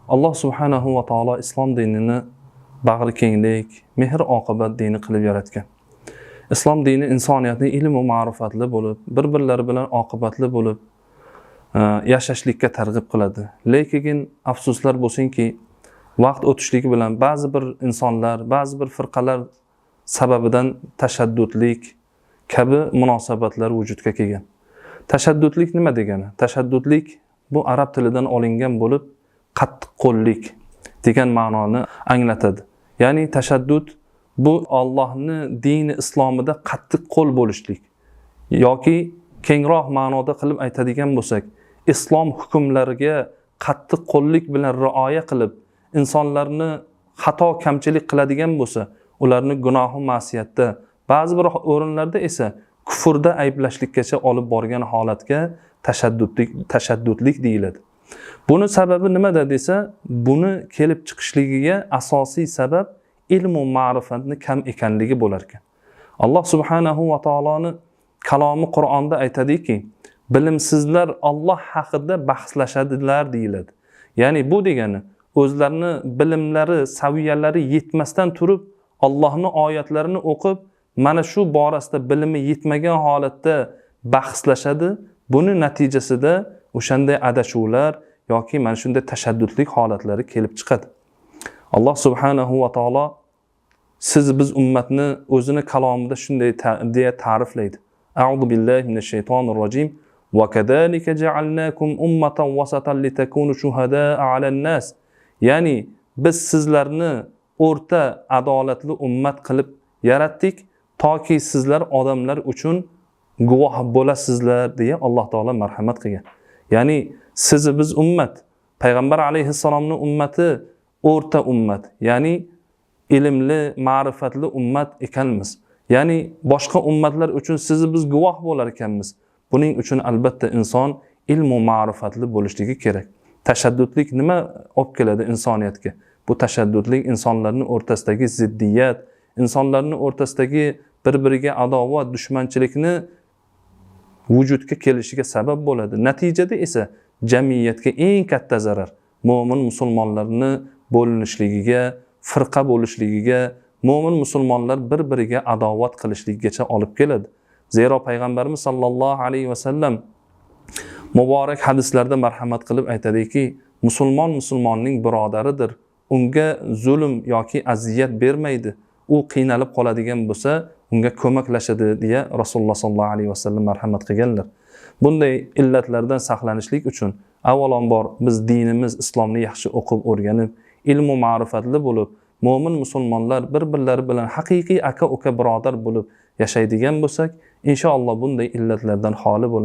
Alloh subhanahu va taolo islom dinini bag'ri kenglik, mehr oqibat dini qilib yaratgan. Islom dini insoniyatni ilm va ma'rifatli bo'lib, bir-birlari bilan oqibatli bo'lib yashashlikka targ'ib qiladi. Lekin afsuslar bo'lsinki, vaqt o'tishligi bilan ba'zi bir insonlar, ba'zi bir firqalar sababidan tashaddudlik kabi munosabatlar vujudga kelgan. Tashaddudlik nima degani? Tashaddudlik bu arab tilidan olingan bo'lib, qattiqqo'llik degan ma'noni anglatadi. Ya'ni tashaddud bu Allohning dini islomida qattiq qo'l bo'lishlik yoki kengroq ma'noda qilib aytadigan bo'lsak, islom hukmlariga qattiq qo'llik bilan rioya qilib, insonlarni xato kamchilik qiladigan bo'lsa, ularni gunohi ma'siyatda, ba'zi bir o'rinlarda esa kufrda ayblashlikkacha olib borgan holatga tashaddudlik deyiladi. Buni sababi nimada desa, buni kelib chiqishligiga asosiy sabab ilm va ma'rifatni kam ekanligi bo'lar ekan. Alloh subhanahu va taoloni kalomi Qur'onda aytadiki, bilimsizlar Alloh haqida bahslashadilar deyiladi. Ya'ni bu degani o'zlarini bilimlari, saviyalari yetmasdan turib Allohning oyatlarini o'qib, mana shu borasida bilimi yetmagan holatda bahslashadi. Buni natijasida o'shanday adashuvlar yoki mana shunday tashaddudlik holatlari kelib chiqadi. Alloh subhanahu va taolo siz biz ummatni o'zini kalomida shunday deya ta'riflaydi. A'udhu billahi minash shaytonir rojim. Va kadhalika ja'alnakum ummatan wasatan litakunu shuhadaa 'alan nas. Ya'ni biz sizlarni o'rta adolatli ummat qilib yaratdik, toki sizlar odamlar uchun guvoh bo'lasizlar deya Alloh taolo marhamat qilgan. Ya'ni siz biz ummat, payg'ambar alayhissalomning ummati o'rta ummat, ya'ni ilmli, ma'rifatli ummat ekanmiz. Ya'ni boshqa ummatlar uchun siz biz guvoh bo'lar ekanmiz. Buning uchun albatta inson ilm va ma'rifatli bo'lishligi kerak. Tashaddudlik nima olib keladi insoniyatga? Bu tashaddudlik insonlarning o'rtasidagi ziddiyat, insonlarning o'rtasidagi bir-biriga adovat, dushmanchilikni vujudga kelishiga sabab bo'ladi. Natijada esa jamiyatga eng katta zarar mo'min musulmonlarni bo'linishligiga, firqa bo'lishligiga, mo'min musulmonlar bir-biriga adovat qilishligigacha olib keladi. Zero payg'ambarimiz sallallohu alayhi va sallam muborak hadislarda marhamat qilib aytadiki, musulmon musulmonning birodaridir. Unga zulm yoki aziyat bermaydi. U qiynalib qoladigan bo'lsa, unga ko'maklashadi deya Rasululloh sallallohu alayhi vasallam marhamat qilganlar. Bunday illatlardan saqlanishlik uchun avvalambor biz dinimiz islomni yaxshi o'qib o'rganib, ilm va ma'rifatli bo'lib, mo'min musulmonlar bir-birlari bilan haqiqiy aka-uka birodar bo'lib yashaydigan bo'lsak, inshaalloh bunday illatlardan xoli bo'lamiz.